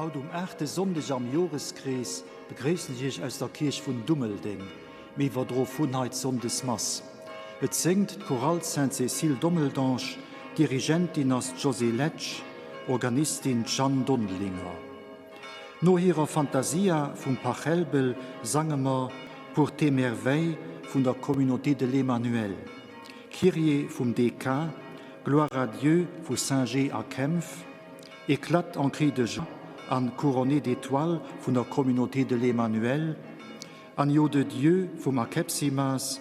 Haut um aachte Sonndeg am Joreskrees begréissen ech Iech aus der Kierch vun Dummeldeng. Mir iwwerdroe vun hei d'Sonndesmass. Et séngt d'Chorale Sainte-Cécile Dommeldange, Dirigentin ass d'Josée Letsch, Organistin d'Jeanne Dondelinger. No hirer Fantasia vum Pachelbel sange mer Pour tes merveilles vun der Communauté de l'Emmanuel, Kyrie vum DK, Gloire à Dieu vu Singer a Kempf, Éclate en cris de joie an Couronnée d'étoiles vun der Communauté de l'Emmanuel, Agneau de Dieu vum Akepsimas,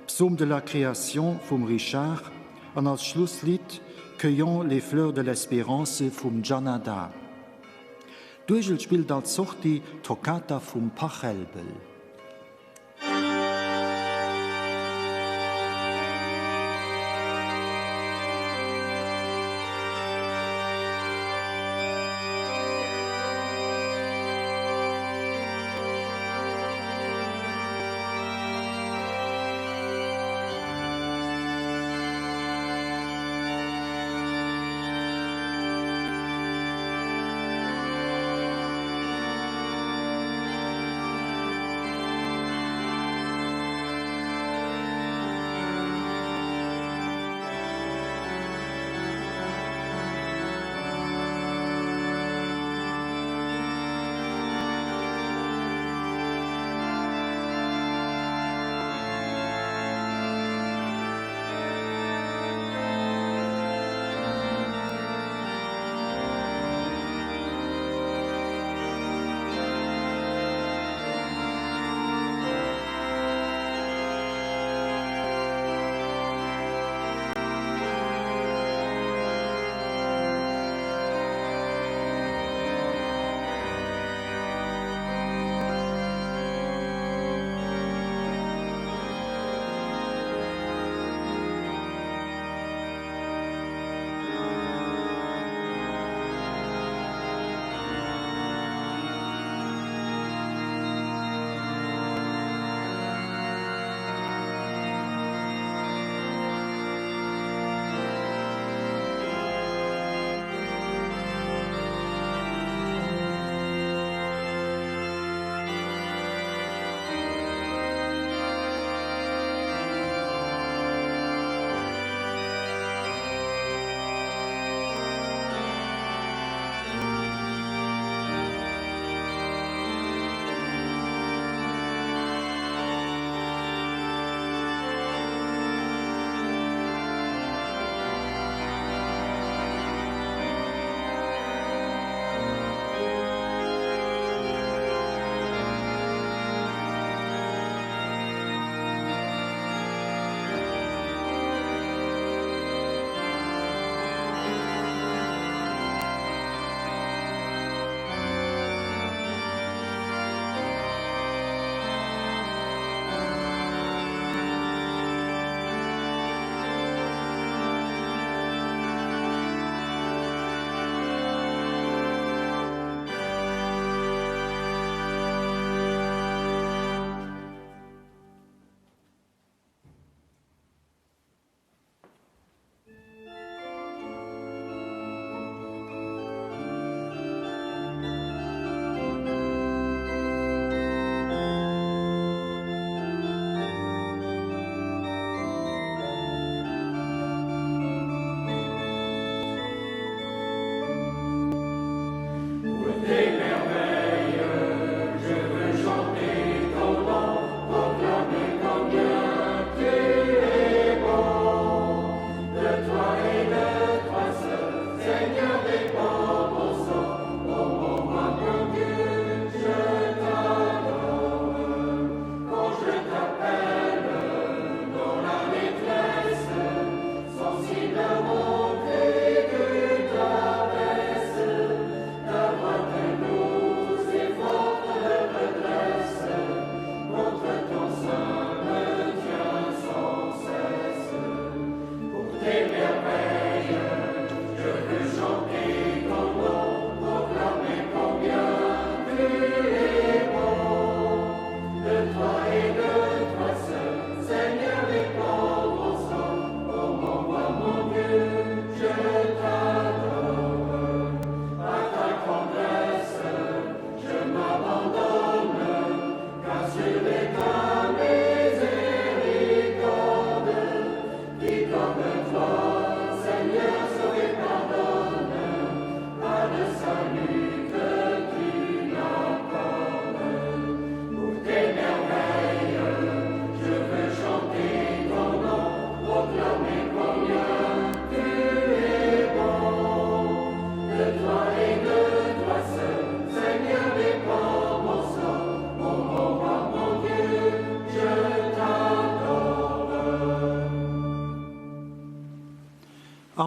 Psaume de la création vum Richard an als Schlusslidd Cueillons les fleurs de l'espérance vum Gianadda. D'Uergel spillt als Sortie d'Toccata vum Pachelbel.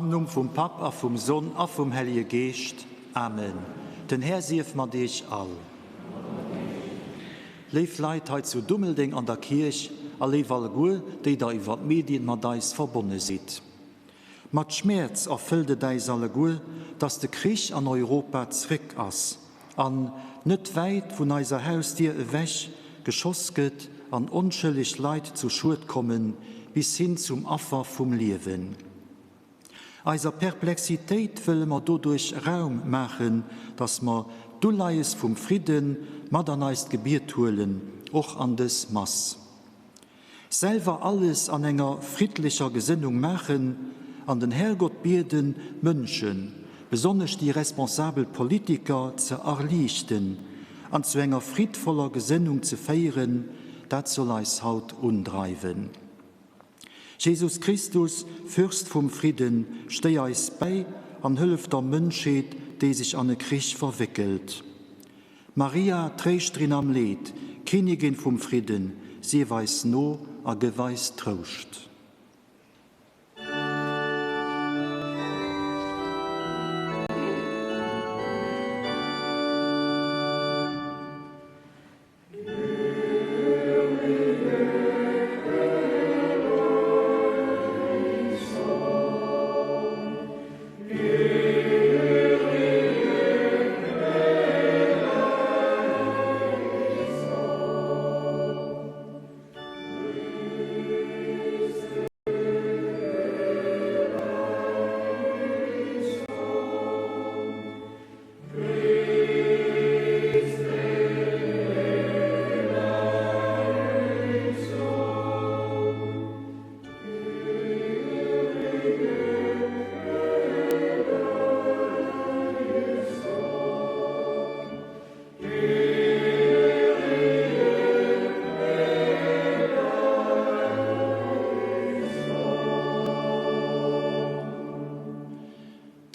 Am Numm vum Papp a vum Sonn a vum Hellege Geescht. Amen. Den Här sief mat iech all. Léif Leit hei zu Dummeldeng an der Kierch a léif alleguer, déi der iwwer d'Medien mat eis verbonne sidd. Mat Schmäerz erfëllt et äis alleguer, dass de Krich an Europa zréck ass an, net wäit vun eiser Hausdier ewech, geschoss gëtt an onschëlleg Leit zu Schued kommen, bis hin zum Affer vum Liewen. Eiser Perplexitéit wëlle mer doduerch Raum maachen, dass mer d'Uleies vum Fridde mat an eist Gebiet huelen, och an dës Mass. Selwer alles an enger friddlecher Gesënnung maachen an den Herrgott bieden, d'Mënschen, besonnesch déi responsabel Politiker, ze erliichten an zu enger friddvoller Gesënnung ze féieren, dat soll eis haut undreiwen. Jesus Christus, Fürst vum Fridden, stéi eis bäi an hëllef der Mënschheet, déi sech an e Krich verwéckelt. Maria, Tréischterin am Leed, Kinnigin vum Fridden, sief eis no a gëff eis Trouscht.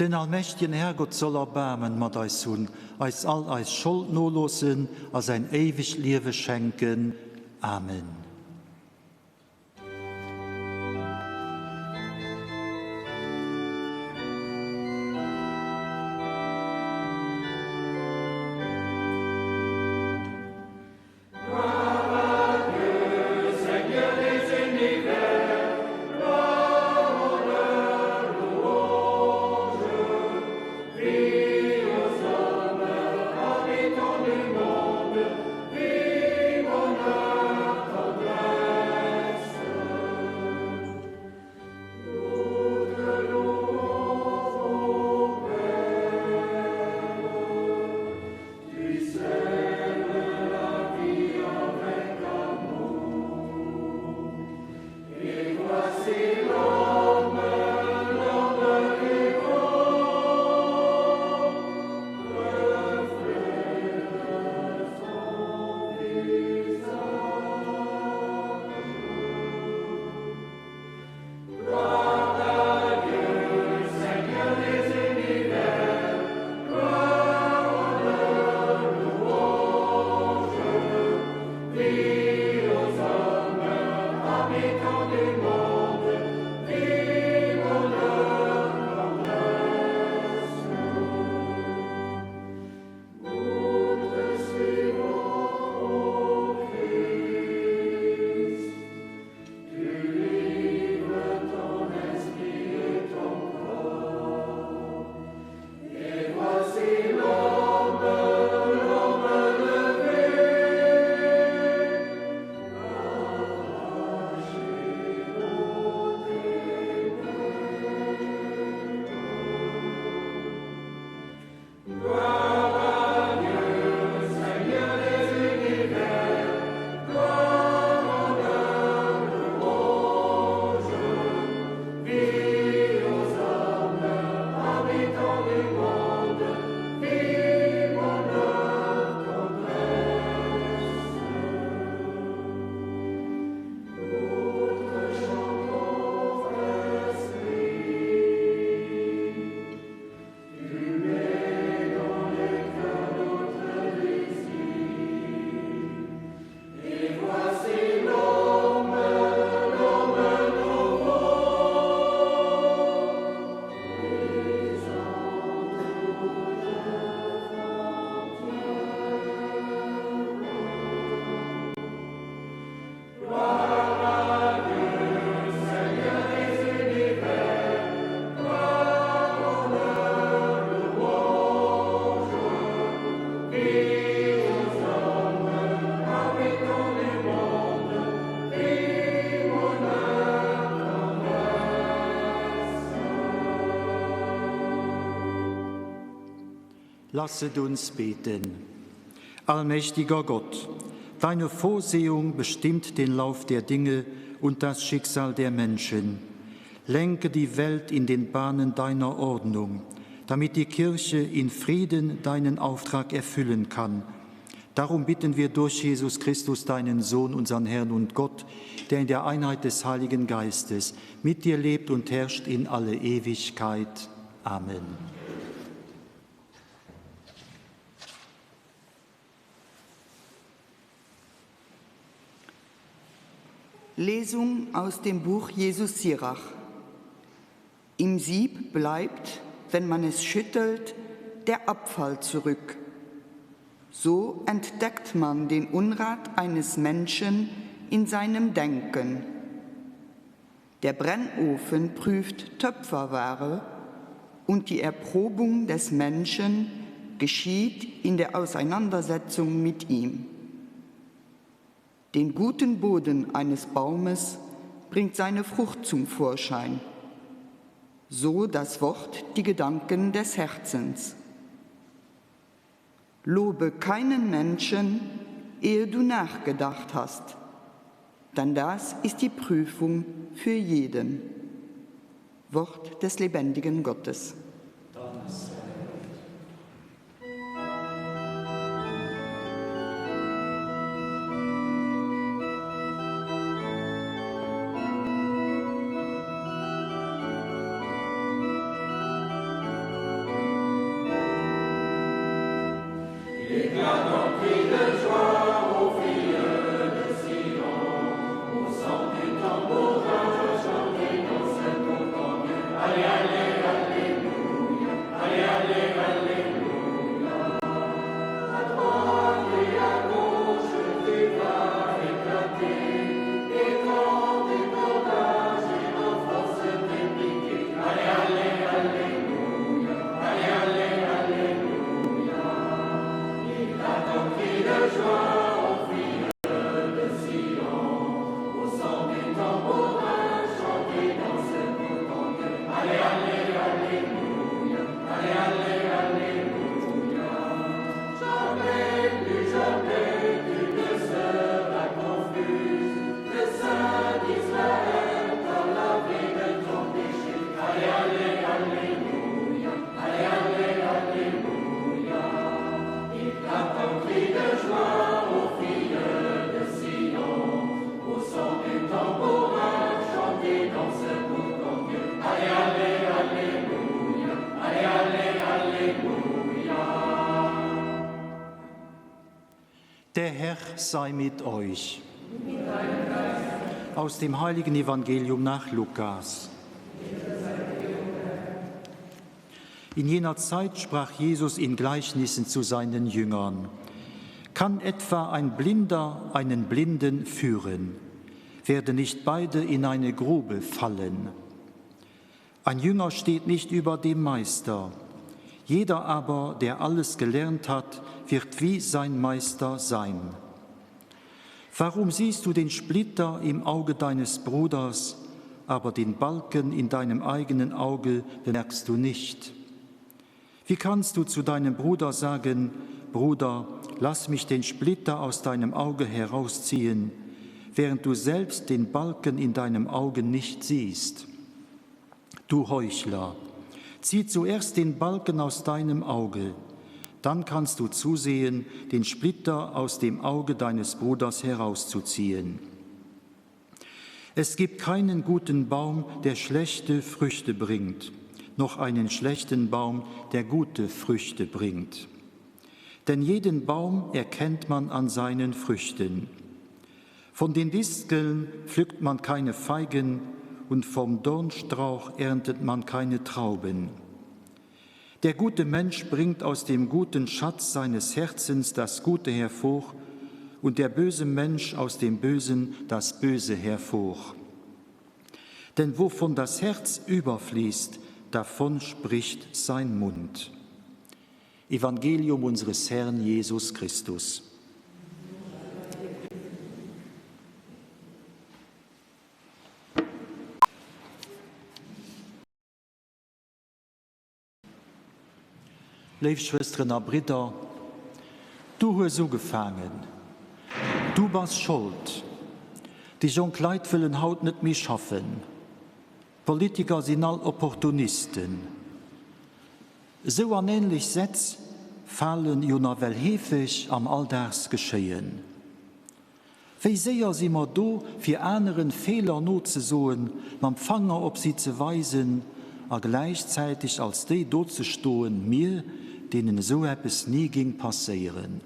Den allmächtegen Herrgott soll Erbaarmen mat eis hunn, eis all eis Schold noloossen a säin éiwegt Liewe schenken. Amen. Lasset uns beten. Allmächtiger Gott, deine Vorsehung bestimmt den Lauf der Dinge und das Schicksal der Menschen. Lenke die Welt in den Bahnen deiner Ordnung, damit die Kirche in Frieden deinen Auftrag erfüllen kann. Darum bitten wir durch Jesus Christus, deinen Sohn, unseren Herrn und Gott, der in der Einheit des Heiligen Geistes mit dir lebt und herrscht in alle Ewigkeit. Amen. Lesung aus dem Buch Jesus Sirach. Im Sieb bleibt, wenn man es schüttelt, der Abfall zurück. So entdeckt man den Unrat eines Menschen in seinem Denken. Der Brennofen prüft Töpferware und die Erprobung des Menschen geschieht in der Auseinandersetzung mit ihm. Den guten Boden eines Baumes bringt seine Frucht zum Vorschein, so das Wort die Gedanken des Herzens. Lobe keinen Menschen, ehe du nachgedacht hast, denn das ist die Prüfung für jeden. Wort des lebendigen Gottes. Dank. Der Herr sei mit euch. Aus dem heiligen Evangelium nach Lukas. In jener Zeit sprach Jesus in Gleichnissen zu seinen Jüngern. Kann etwa ein Blinder einen Blinden führen? Werden nicht beide in eine Grube fallen? Ein Jünger steht nicht über dem Meister. Jeder aber, der alles gelernt hat, wird wie sein Meister sein. Warum siehst du den Splitter im Auge deines Bruders, aber den Balken in deinem eigenen Auge bemerkst du nicht? Wie kannst du zu deinem Bruder sagen, Bruder, lass mich den Splitter aus deinem Auge herausziehen, während du selbst den Balken in deinem Auge nicht siehst? Du Heuchler, zieh zuerst den Balken aus deinem Auge, dann kannst du zusehen, den Splitter aus dem Auge deines Bruders herauszuziehen. Es gibt keinen guten Baum, der schlechte Früchte bringt, noch einen schlechten Baum, der gute Früchte bringt. Denn jeden Baum erkennt man an seinen Früchten. Von den Disteln pflückt man keine Feigen und vom Dornstrauch erntet man keine Trauben. Der gute Mensch bringt aus dem guten Schatz seines Herzens das Gute hervor und der böse Mensch aus dem Bösen das Böse hervor. Denn wovon das Herz überfließt, davon spricht sein Mund. Evangelium unseres Herrn Jesus Christus. Léif Schwësteren a Bridder, du hues ugefaangen, du bass Schold. Déi jonk Leit wëllen haut net méi schaffen. D'Politiker sinn all Opportunisten. Esou an ähnlech Sätz falen jo nawell heefeg am Alldagsgeschéien. Wéi séier si mer do, fir aneren Feeler nozesoen, mam Fanger op si ze weisen a gläichzäiteg als déi dozestoen, mir, deenen esou eppes ni géing passéieren.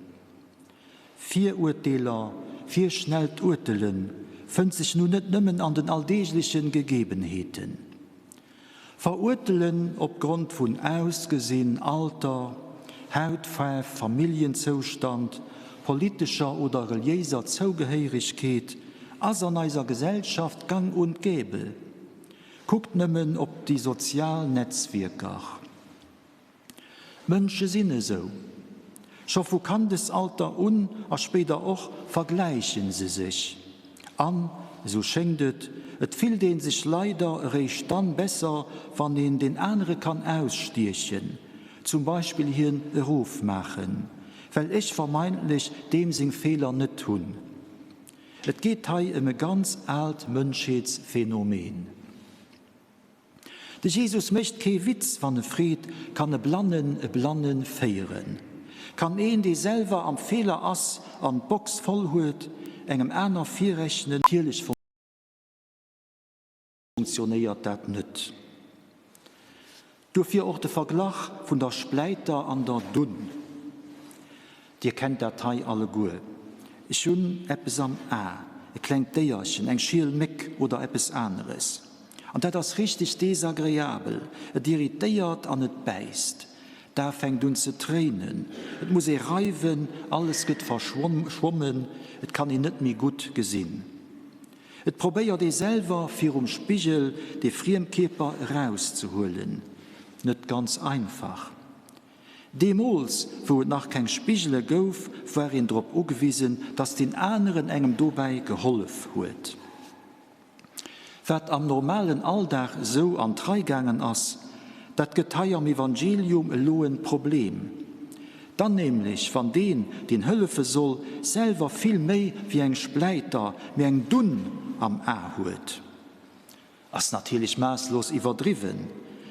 Virurteeler, virschnellt Urtelen fënnt sech nun net nëmmen an den alldeeglechen Gegebenheeten. Verurtelen opgrond vun Ausgesinn, Alter, Hautfaarf, Familljenzoustand, politescher oder reliéiser Zougehéiregkeet ass an eiser Gesellschaft gang und gäbe. Kuckt nëmmen op déi sozial Netzwierker. D'Mënsche sinn esou. Scho vu Kandesalter un a spéider och vergläiche se sech. An, esou schéngt et, et fillt ee sech leider eréischt dann besser, wann een deen anere kann ausstiechen, zum Beispill hien erofmaachen, well ech vermeintlech deem seng Feeler net hunn. Et geet hei ëm e ganz aalt Mënschheetsphänomen. De Jesus mécht kee Witz, wann e freet, Kann e Blannen e Blanne féieren? Kann een, dee selwer am Feeler ass an d'Box voll huet, engem aner virrechnen? Natierlech funktionéiert dat net. Duerfir och de Verglach vun der Spläiter an der Dunn. Dir kennt dat hei alleguer. Ech hunn eppes am A, e klengt Déierchen, eng schiel Méck oder eppes aneres. An dat ass richteg desagreabel, et irritéiert an et bäisst. D'A fänkt un ze tréinen, et muss ee reiwen, alles gëtt verschwommen, et kann een net méi gutt gesinn. Et probéiert ee selwer virum Spigel dee Friemkierper erauszehuelen. Net ganz einfach. Deemools, wou et nach keng Spigele gouf, war een drop ugewisen, dass deen aneren engem dobäi gehollef huet. Wat am normalen Alldag esou an d'Rei gaangen ass, dat gëtt hei am Evangelium elo en Problem. Dann nämlech, wann deen, deen hëllefe soll, selwer vill méi wéi eng Spläiter, mee eng Dunn am A huet. Ass natierlech maasslos iwwerdriwwen,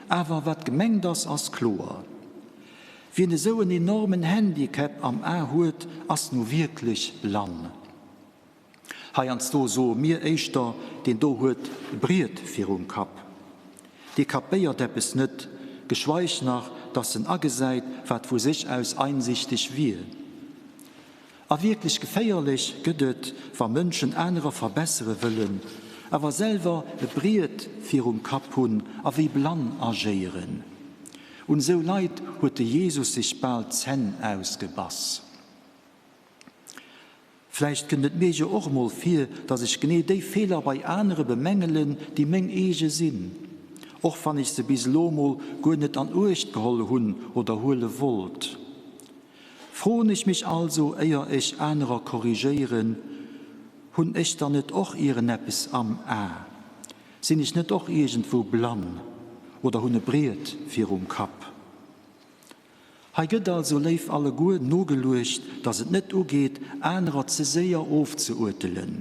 awer wat gemengt ass, ass kloer. Wien esou en enormen Handicap am A huet, ass nu wierklech blann. Heiansdo soe mir éischter, deen do huet e Briet virum Kapp. Dee kapéiert eppes net, geschweig nach, dass en agesäit, wat vu sech aus einsichteg wier. A wierklech geféierlech gëtt et, wa Mënschen anerer verbessere wëllen, awer selwer e Briet virum Kapp hunn a wéi blann agéieren. Un esou Leit huet de Jesus sech bal d'Zänn ausgebass. Vläicht kënnt et mir jo och emol vir, dass ech genee déi Feeler bei anere bemängelen, déi meng eege sinn, och wann ech se bis elo emol guer net an Uecht geholl hunn oder huele wollt. Froen ech mech also, éier ech anerer korrigéieren, Hunn ech dann net och iereneppes am A? Sinn ech net och iergendwou blann oder hunn e Briet virum Kapp? Hei gëtt also, léif alleguer, nogeluecht, dass et net ugeet, anerer ze séier ofzeuertelen.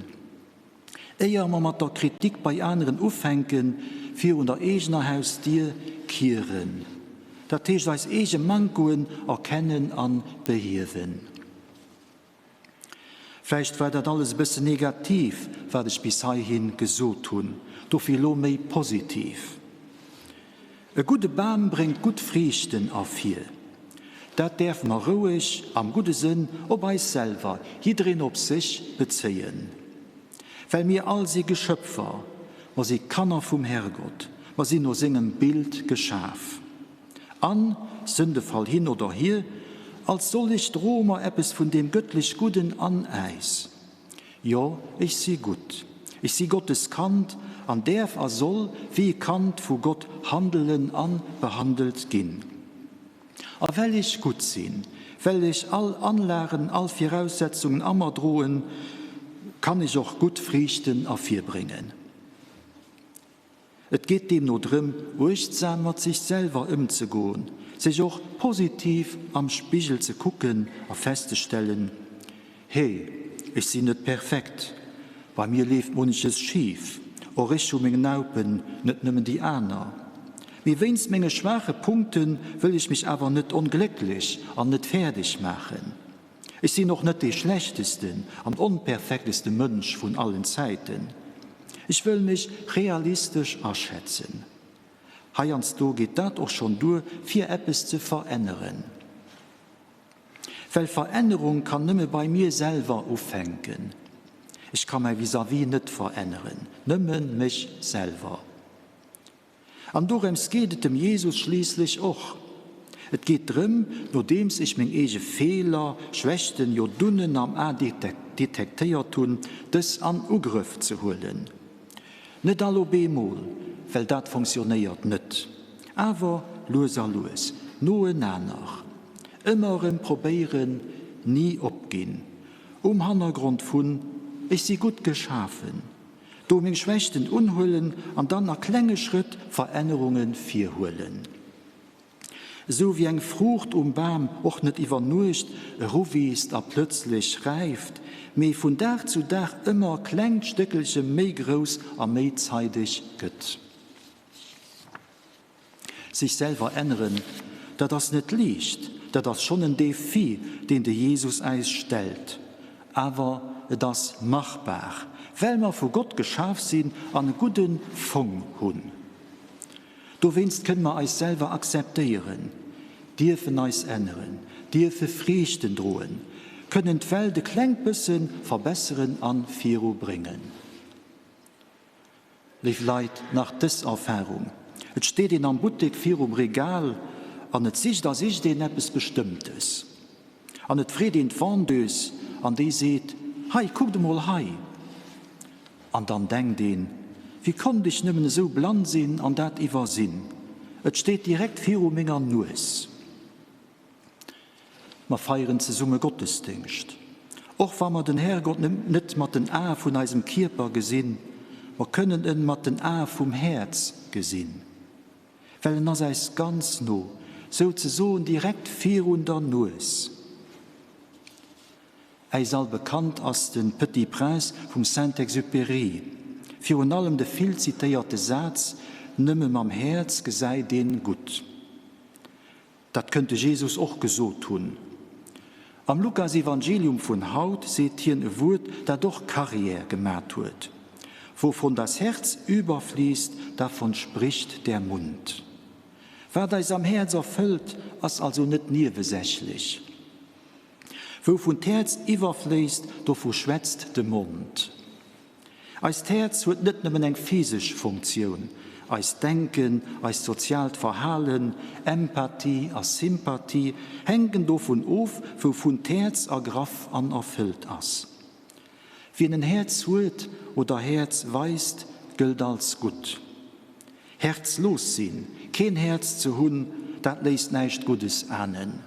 Éier mer mat der Kritik bei aneren ufänken, virun der eegener Hausdier kieren. Dat heescht eis eege Mankoen erkennen a behiewen. Vläicht war dat alles e bëssen negativ, wat ech bis heihi gesot hunn, dofir elo méi positiv. E gudde Bam bréngt gutt Friichten ervir. Dat däerfe mer roueg, am gudde Sënn, op eis selwer, jiddereen op sech, bezéien. Well mir all si Geschöpfer, mer si Kanner vum Herrgott, mer sinn no sengem Bild geschaf. An, Sündefall hin oder hier, als sollech droe mer eppes vun deem gëttlech Gudden an äis. Jo, ech si gutt. Ech si Gottes Kand an däerf a soll wéi e Kand vu Gott handelen a behandelt ginn. A well ech gutt sinn, well ech all Anlagen, all Viraussetzungen a mer droen, kann ech och gutt Friichten ervirbréngen. Et geet deemno drëm, uechtsam mat sech selwer ëmzegoen. sech och positiv am Spigel ze kucken a festzestellen, Hey, ech sinn net perfekt, bei mir leeft munches schif, och ech hu meng Naupen, net nëmmen déi aner. Mee wéinst menge schwaache Punkte wëll ech mech awer net onglécklech an net fäerdeg maachen. Ech sinn och net dee schlechtesten an onperfekteste Mënsch vun allen Zäiten. Ech wëll mech realistesch aschätzen. Heiansdo geet dat och schonn duer, fir eppes ze veränneren. Well Verännerung kann nëmme bei mir selwer ufänken. Ech ka mäi Vis-à-vis net veränneren, nëmme mech selwer. An dorëms geet et dem Jesus schliisslech och. Et geet drëm, nodeems ech meng eege Feeler, Schwächten, jo Dunnen am A detektéiert hunn, dës an Ugrëff ze huelen. Net all op eemol, well dat fonctionnéiert net, awer lues a lues, noenaner, ëmmer erëm probéieren, ni opginn, um Hannergrond vun, ech si gutt geschafen, do meng Schwächten unhuelen an dann a klenge Schrëtt Verännerunge virhuelen. Esou wéi eng Fruucht um Bam och net iwwer Nuecht eruwiisst a plëtzlech räift, mee vun Dag zu Dag ëmmer e klengt Stéckelche méi grouss a méi zeideg gëtt. Sech selwer änneren, dat ass net liicht, dat ass schonn en Defi, deen de Jesus äis stellt. Awer et ass machbar, well mer vu Gott geschaf sinn an e gudde Fong hunn. Dowéinst kënne mer eis selwer akzeptéieren, dierfen eis änneren, dierfe Friichten droen, kënnen d'Welt e klengt bësse verbesseren a viru bréngen. Léif Leit, nach dës Erfarung, Et steet een am Buttek virum Regal an et sicht a sicht een eppes Bestëmmtes. An et freet een d'Vendeuse an déi seet, Hei, kuckt emol hei! An dann denkt een, Wéi konnt ech nëmmen esou blann sinn an dat iwwersinn? Et steet direkt viru menger Nues. Mer feieren zesumme Gottesdéngscht. Och wa mer den Herrgott net mat den Ae vun eisem Kierper gesinn, mer kënnen en mat den Ae vum Häerz gesinn. Well en ass äis ganz no, souzesoen direkt virun der Nues. Äis all bekannt ass de Petit Prince vum Saint-Exupéry, virun allem de vill zitéierte Saz, Nëmme mam Häerz gesäit een gutt. Dat kënnt de Jesus och gesot hunn. Am Lukas-Evangelium vun haut seet hien e Wuert, dat och Carrière gemat huet, Wovon das Herz überfließt, davon spricht der Mund. Wat eis am Häerz erfëllt, ass also net niewesächlech. Wouvun d'Häerz iwwerfléisst, dovu schwätzt de Mond. Eist Häerz huet net nëmmen eng physesch Funktioun. Eist Denken, eist soziaalt Verhalen, Empathie a Sympathie hänken dovun of, wouvun d'Häerz ergraff an erfëllt ass. Wien en Häerz huet oder Häerz weist, gëllt als gutt. Häerzlos sinn, keen Häerz ze hunn, dat léisst näischt Guddes ahnen.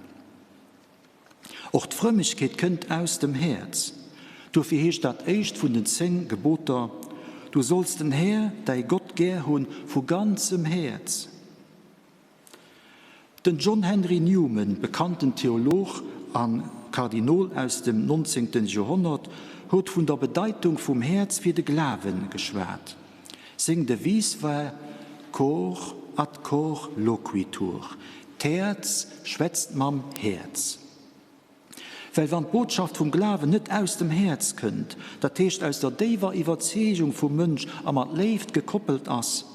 Och d'Frëmmegkeet kënnt aus dem Häerz. Dofir heescht dat éischt vun den 10 Geboter, Du solls den Här, däi Gott, gär hunn vu ganzem Häerz. Den John Henry Newman, bekannten Theolog a Kardinol aus dem 19. Joerhonnert, huet vun der Bedeitung vum Häerz fir de Glawen geschwat. Seng Devise war Cor ad cor loquitur, D'Häerz schwätzt mam Häerz. Well wann d'Botschaft vum Glawen net aus dem Häerz kënnt, dat heescht aus der déiwer Iwwerzeegung vum Mënsch a mat Léift gekoppelt ass,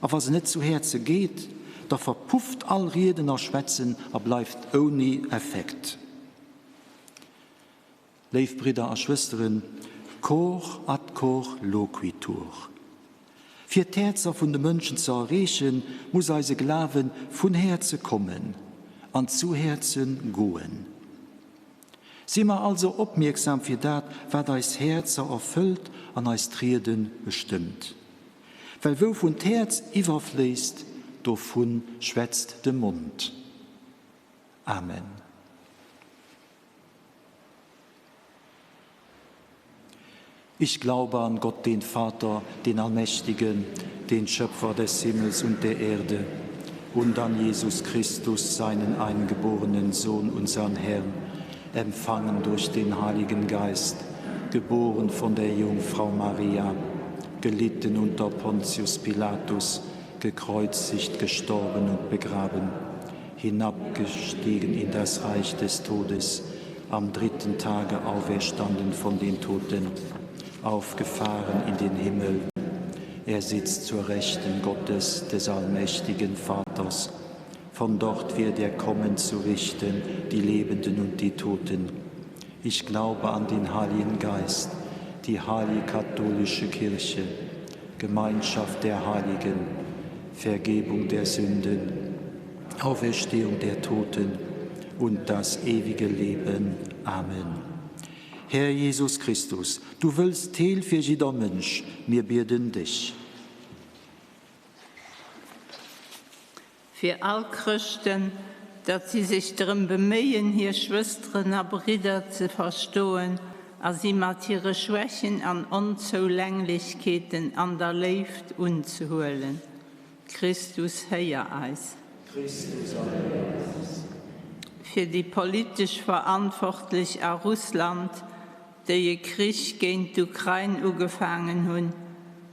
a wa se net zu Häerze geet, da verpufft all Rieden a Schwätzen a bleift ouni Effekt. Léif Bridder a Schwësteren, Cor ad cor loquitur. Fir d'Häerzer vun de Mënschen ze erreechen, muss eise Glawe vun Häerze kommen an zu Häerze goen. Si mer also opmierksam fir dat, wat eis Häerzer erfëllt an eist Riede bestëmmt. Well wouvun d'Häerz iwwerfléisst, dovu schwätzt de Mond. Amen. Ich glaube an Gott, den Vater, den Allmächtigen, den Schöpfer des Himmels und der Erde. Und an Jesus Christus, seinen eingeborenen Sohn, unseren Herrn, empfangen durch den Heiligen Geist, geboren von der Jungfrau Maria, gelitten unter Pontius Pilatus, gekreuzigt, gestorben und begraben, hinabgestiegen in das Reich des Todes, am dritten Tage auferstanden von den Toten, aufgefahren in den Himmel. Er sitzt zur Rechten Gottes des allmächtigen Vaters. Von dort wird er kommen zu richten die Lebenden und die Toten. Ich glaube an den Heiligen Geist, die heilige katholische Kirche, Gemeinschaft der Heiligen, Vergebung der Sünden, Auferstehung der Toten und das ewige Leben. Amen. Herr Jesus Christus, du wëlls d'Heel fir jidder Mënsch, mir bieden dech. Fir all Chrëschten, datt si sech drëm beméien, hir Schwësteren a Bridder ze verstoen a si mat hire Schwächen an Onzoulänglechkeeten an der Léift unzehuelen. Christus, héier eis. Christus, erhéier eis. Fir déi politesch Verantwortlech a Russland, déi e Krich géint d'Ukrain ugefaangen hunn,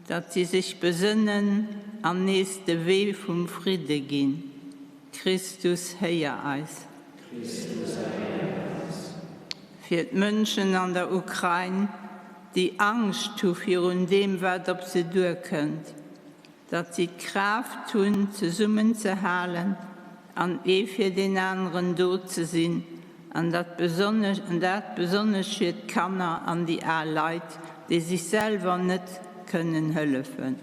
datt si sech besënnen an nees de Wee vum Fridde ginn. Christus, héier eis. Christus, erhéier eis. Fir d'Mënschen an der Ukrain, déi Angscht hu virun deem, wat op se duerkënnt, datt si d'Kraaft hunn, zesummenzehalen an ee fir deen aneren do ze sinn, an dat besonnesch, an dat besonnesch fir d'Kanner an déi al Leit, déi sech selwer net kënnen hëllefen.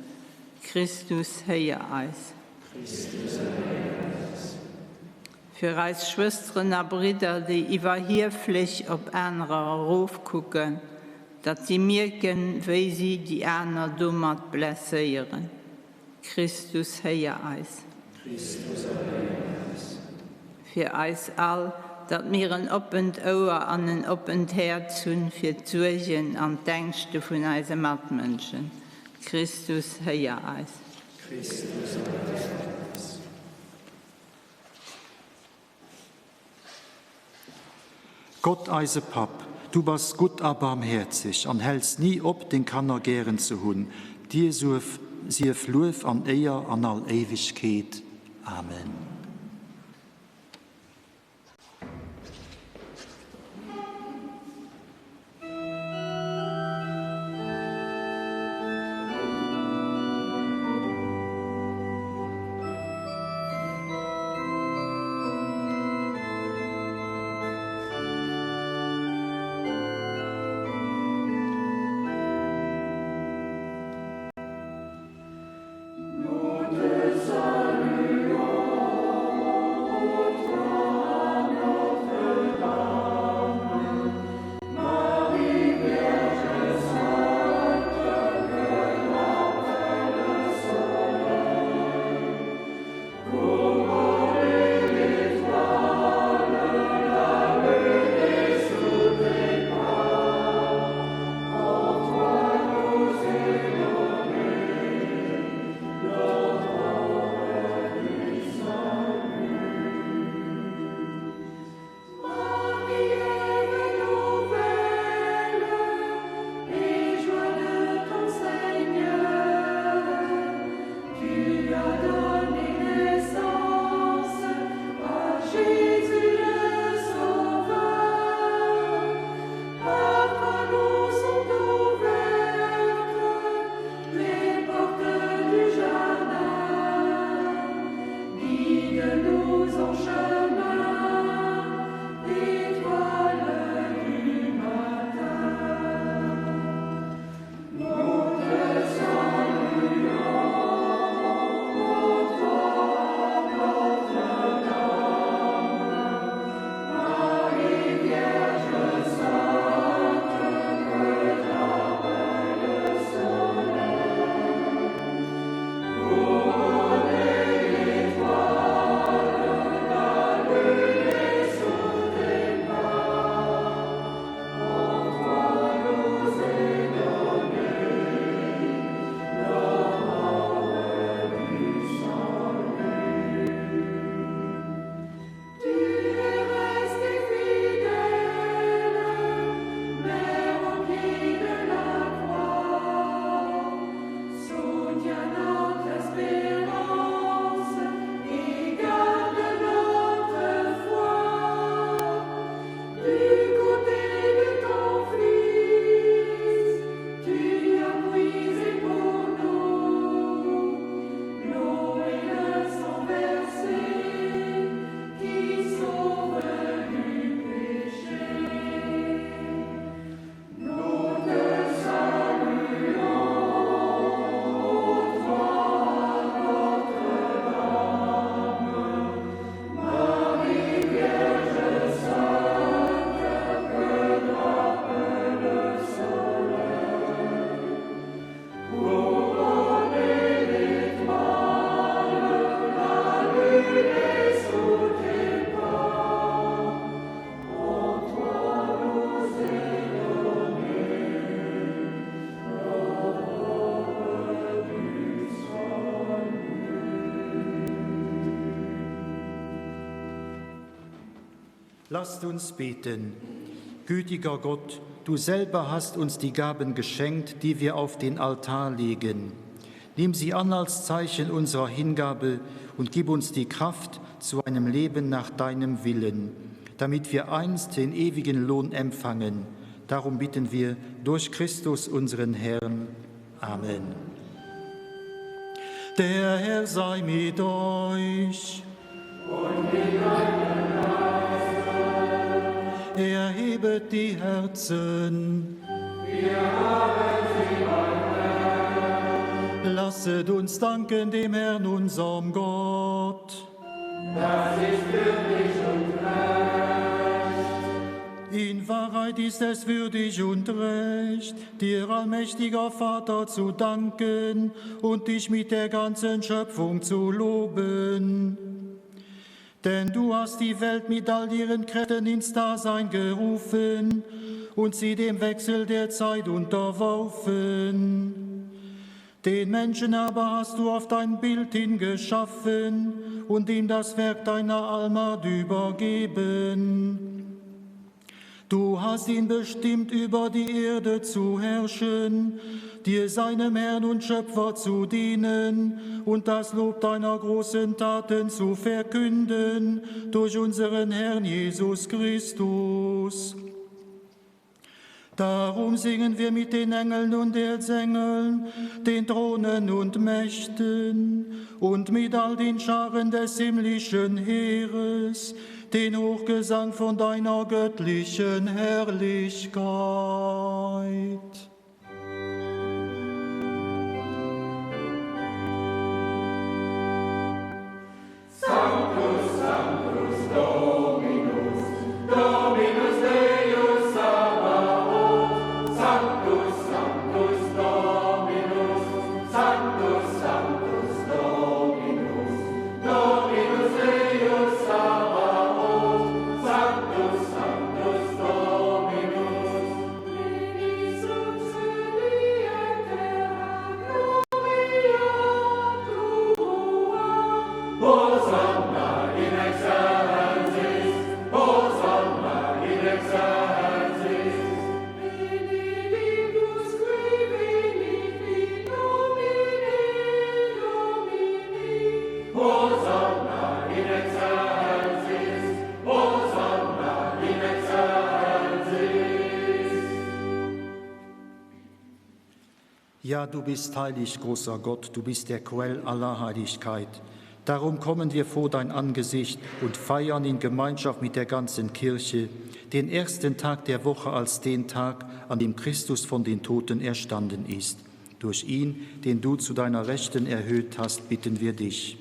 Christus, héier eis. Christus, erhéier eis. Fir eis Schwësteren a Bridder, déi iwwerhieflech op anerer erofkucken, datt si mierken, wéi si déi aner domat blesséieren. Christus, héier eis. Christus, erhéier eis. Fir eis all, datt mir en oppent Ouer an en oppent Häerz hunn fir d'Suergen an d'Ängschte vun eise Matmënschen. Christus, héier eis. Christus, erhéier eis. Gott, eise Papp, du bass gutt a barmhäerzeg an häls ni op, deng Kanner gären ze hunn. Dir sief Luef an Éier an all Éiwegkeet. Amen. Nous te saluons. Lasst uns beten. Gütiger Gott, du selber hast uns die Gaben geschenkt, die wir auf den Altar legen. Nimm sie an als Zeichen unserer Hingabe und gib uns die Kraft zu einem Leben nach deinem Willen, damit wir einst den ewigen Lohn empfangen. Darum bitten wir durch Christus unseren Herrn. Amen. Der Herr sei mit euch. Und mit deinem Geiste. Erhebet die Herzen. Wir haben sie beim Herrn. Lasset uns danken dem Herrn, unserem Gott. Das ist würdig und recht. In Wahrheit ist es würdig und recht, dir allmächtiger Vater zu danken und dich mit der ganzen Schöpfung zu loben. Denn du hast die Welt mit all ihren Kräften ins Dasein gerufen und sie dem Wechsel der Zeit unterworfen. Den Menschen aber hast du auf dein Bild hingeschaffen und ihm das Werk deiner Allmacht übergeben. Du hast ihn bestimmt, über die Erde zu herrschen, dir seinem Herrn und Schöpfer zu dienen und das Lob deiner großen Taten zu verkünden durch unseren Herrn Jesus Christus. Darum singen wir mit den Engeln und Erzengeln, den Thronen und Mächten und mit all den Scharen des himmlischen Heeres, den Hochgesang von deiner göttlichen Herrlichkeit. Sanctus, Sanctus Dominus, Dominus Deus Sabaoth, Sanctus, Sanctus Dominus, Sanctus, Sanctus Dominus, Dominus Deus Sabaoth, Sanctus, Sanctus Dominus. Veni succedi et terra gloria tua. Hosanna in excelsis, Hosanna in excelsis. Benedictus qui venit in nomine Domini. Hosanna in excelsis, Hosanna in excelsis. Ja, du bist heilig, großer Gott, du bist der Quell aller Heiligkeit. Darum kommen wir vor dein Angesicht und feiern in Gemeinschaft mit der ganzen Kirche den ersten Tag der Woche als den Tag, an dem Christus von den Toten erstanden ist. Durch ihn, den du zu deiner Rechten erhöht hast, bitten wir dich.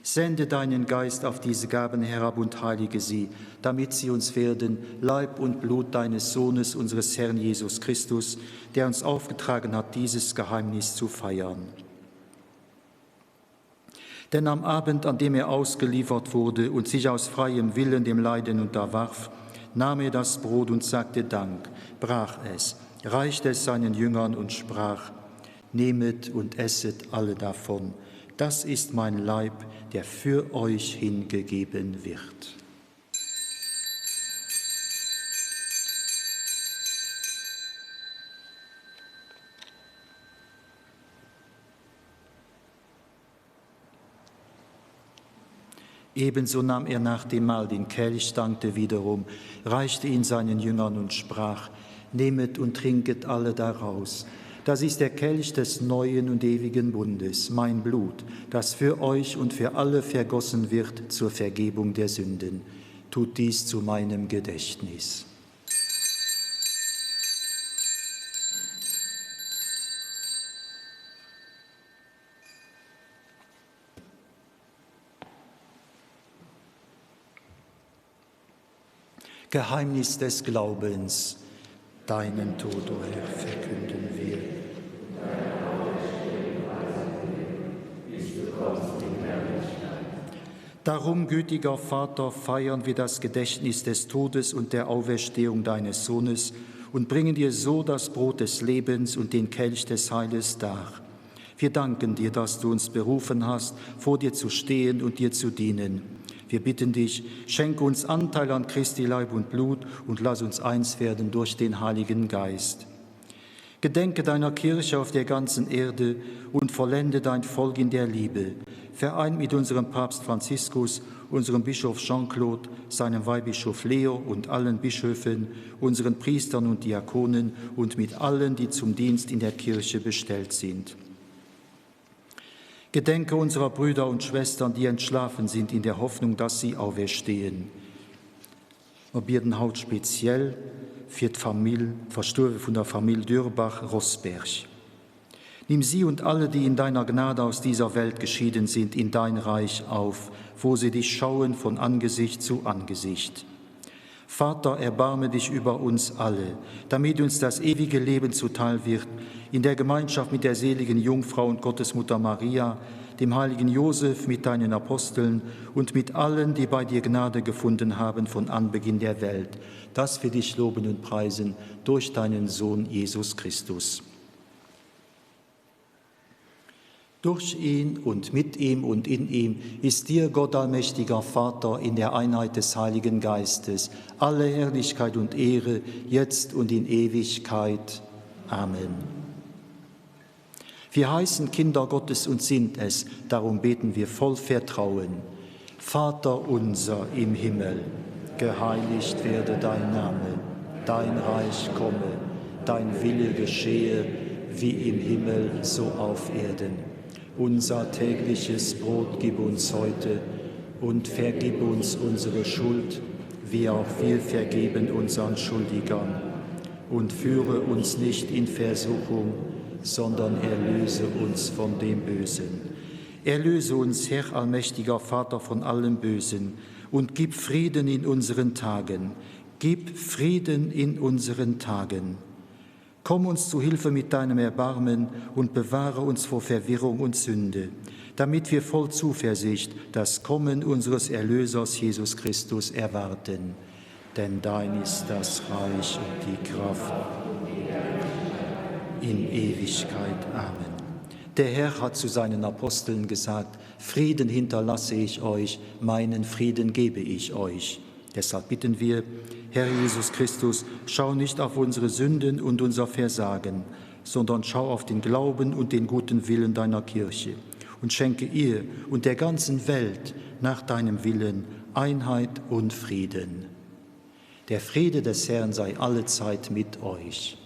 Sende deinen Geist auf diese Gaben herab und heilige sie, damit sie uns werden Leib und Blut deines Sohnes, unseres Herrn Jesus Christus, der uns aufgetragen hat, dieses Geheimnis zu feiern. Denn am Abend, an dem er ausgeliefert wurde und sich aus freiem Willen dem Leiden unterwarf, nahm er das Brot und sagte Dank, brach es, reichte es seinen Jüngern und sprach: Nehmet und esset alle davon. Das ist mein Leib, der für euch hingegeben wird. Ebenso nahm er nach dem Mahl den Kelch, dankte wiederum, reichte ihn seinen Jüngern und sprach: Nehmet und trinket alle daraus. Das ist der Kelch des neuen und ewigen Bundes, mein Blut, das für euch und für alle vergossen wird zur Vergebung der Sünden. Tut dies zu meinem Gedächtnis. Geheimnis des Glaubens, deinen Tod, o oh Herr, verkünden wir. Darum, gütiger Vater, feiern wir das Gedächtnis des Todes und der Auferstehung deines Sohnes und bringen dir so das Brot des Lebens und den Kelch des Heiles dar. Wir danken dir, dass du uns berufen hast, vor dir zu stehen und dir zu dienen. Wir bitten dich, schenke uns Anteil an Christi Leib und Blut und lass uns eins werden durch den Heiligen Geist. Gedenke deiner Kirche auf der ganzen Erde und vollende dein Volk in der Liebe. Vereint mit unserem Papst Franziskus, unserem Bischof Jean-Claude, seinem Weihbischof Leo und allen Bischöfen, unseren Priestern und Diakonen und mit allen, die zum Dienst in der Kirche bestellt sind. Gedenke unserer Brüder und Schwestern, die entschlafen sind, in der Hoffnung, dass sie auferstehen. Mer bieden haut speziell fir d'Famill, d'Verstuerwe vun der Famill Dürbach-Rossberg. Nimm sie und alle, die in deiner Gnade aus dieser Welt geschieden sind, in dein Reich auf, wo sie dich schauen von Angesicht zu Angesicht. Vater, erbarme dich über uns alle, damit uns das ewige Leben zuteil wird, in der Gemeinschaft mit der seligen Jungfrau und Gottesmutter Maria, dem heiligen Josef mit deinen Aposteln und mit allen, die bei dir Gnade gefunden haben von Anbeginn der Welt, dass wir dich loben und preisen durch deinen Sohn Jesus Christus. Durch ihn und mit ihm und in ihm ist dir, Gott allmächtiger Vater, in der Einheit des Heiligen Geistes, alle Herrlichkeit und Ehre, jetzt und in Ewigkeit. Amen. Wir heißen Kinder Gottes und sind es, darum beten wir voll Vertrauen. Vater unser im Himmel, geheiligt werde dein Name, dein Reich komme, dein Wille geschehe, wie im Himmel so auf Erden. Unser tägliches Brot gib uns heute und vergib uns unsere Schuld, wie auch wir vergeben unseren Schuldigern. Und führe uns nicht in Versuchung, sondern erlöse uns von dem Bösen. Erlöse uns, Herr allmächtiger Vater, von allem Bösen und gib Frieden in unseren Tagen. Gib Frieden in unseren Tagen. Komm uns zu Hilfe mit deinem Erbarmen und bewahre uns vor Verwirrung und Sünde, damit wir voll Zuversicht das Kommen unseres Erlösers Jesus Christus erwarten. Denn dein ist das Reich und die Kraft in Ewigkeit. Amen. Der Herr hat zu seinen Aposteln gesagt: Frieden hinterlasse ich euch, meinen Frieden gebe ich euch. Deshalb bitten wir, Herr Jesus Christus, schau nicht auf unsere Sünden und unser Versagen, sondern schau auf den Glauben und den guten Willen deiner Kirche und schenke ihr und der ganzen Welt nach deinem Willen Einheit und Frieden. Der Friede des Herrn sei allezeit mit euch.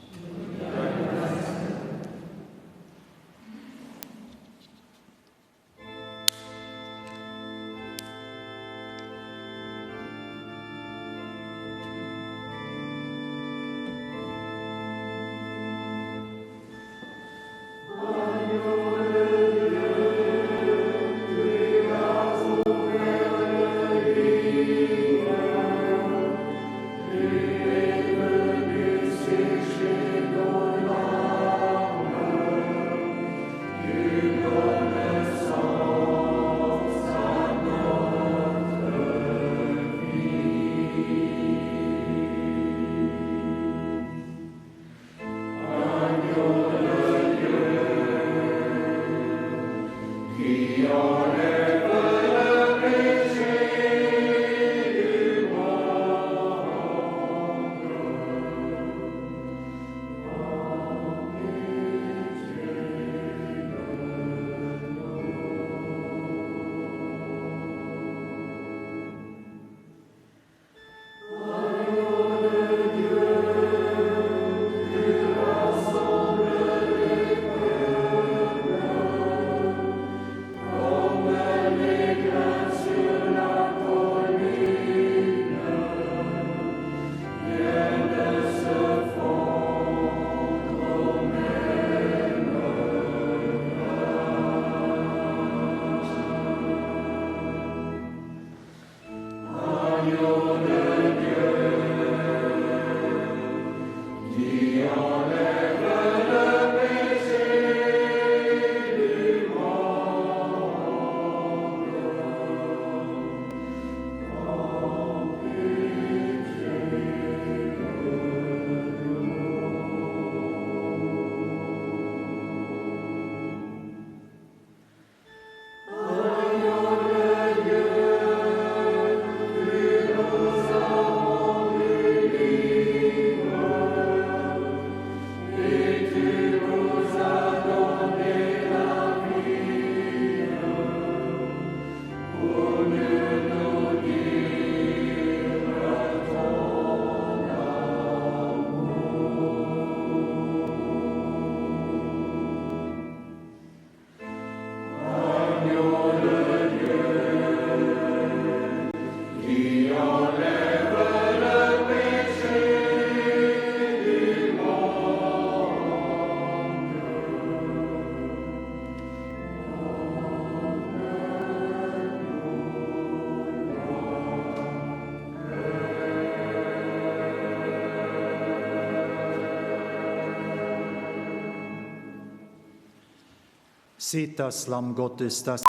Seht das Lamm Gottes, das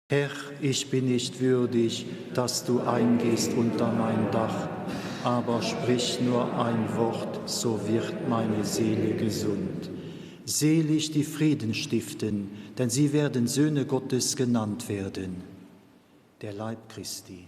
Herr, ich bin nicht würdig, dass du eingehst unter mein Dach, aber sprich nur ein Wort, so wird meine Seele gesund. Selig die Frieden stiften, denn sie werden Söhne Gottes genannt werden. Der Leib Christi.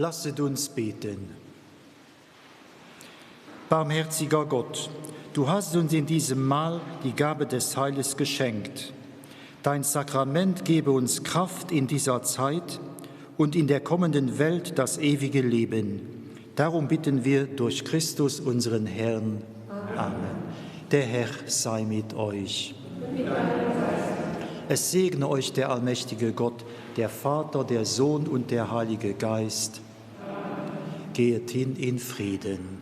Lasset uns beten. Barmherziger Gott, du hast uns in diesem Mahl die Gabe des Heiles geschenkt. Dein Sakrament gebe uns Kraft in dieser Zeit und in der kommenden Welt das ewige Leben. Darum bitten wir durch Christus unseren Herrn. Amen. Der Herr sei mit euch. Es segne euch der allmächtige Gott, der Vater, der Sohn und der Heilige Geist. Gehet hin in Frieden.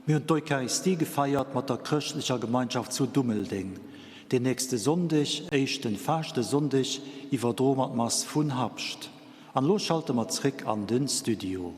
Mir hunn d'Eucharistie gefeiert mat der chrëschtlecher Gemeinschaft zu Dummeldeng. Den nächste Sonndeg, éischten Faaschtesonndeg, iwwerdroe mer d'Mass vun Habscht. An elo schalte mer zréck an den Studio.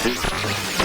Domine.